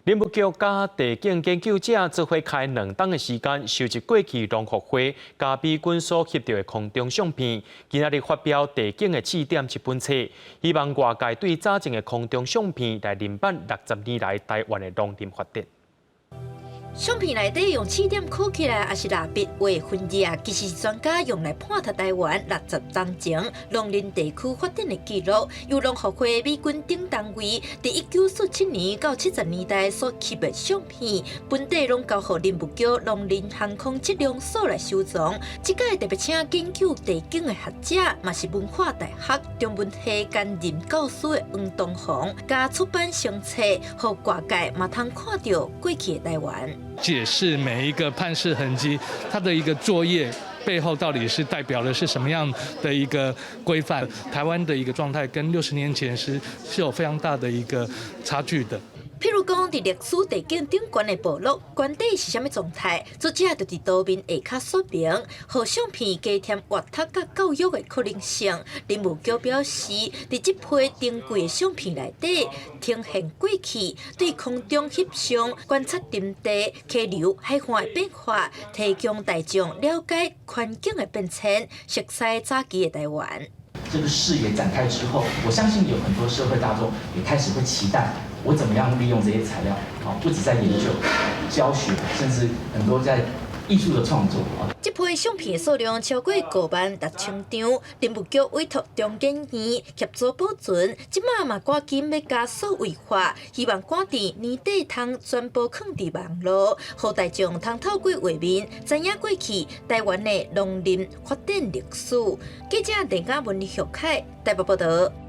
林務局佮地景研究者做伙開2冬的時間，收集過去農復會佮美軍所翕著的空中相片，今仔日發表《地景的刺點》這本冊，希望外界對早前的空中相片來認捌60年來台灣的農林發展。相片內底用刺點箍起來，抑是蠟筆畫痕跡啊，其實是專家用來判讀台灣60冬前農林地區發展的記錄。由農復會、美軍等單位佇1947年到70年代所翕的相片，本底攏交予林務局農林航空測量所來收藏。這擺特別請研究地景的學者，嘛是文化大學中文系兼任教師的黃東紅，佮出版成冊，予外界嘛通看著過去的台灣。解釋每一個判釋痕跡，它的一個作業背後到底是代表的是什麼樣的一個規範？台灣的一個狀態跟60年前是有非常大的一個差距的。譬如講，佇歷史地景頂懸的部落，懸底是啥物狀態？作者就佇圖面下跤說明，予相片加添閱讀佮教育的可能性。林務局表示，佇這批珍貴的相片內底，呈現過去對空中翕相、觀察林地、溪流、海岸的變化，提供大眾了解環境的變遷，熟悉早期的台灣。這個視野展開之後，我相信有很多社會大眾也開始會期待，我怎麼樣利用這些材料，不止在研究、教學，甚至很多在藝術的創作啊。這批相片的數量超過56,000張，林務局委託中研院協助保存，這馬嘛趕緊欲共數位化，希望趕佇年底通全部囥佇網路，予大眾通透過畫面，知影過去台灣的農林發展歷史。記者鄧嘉文、李玉凱台北報導。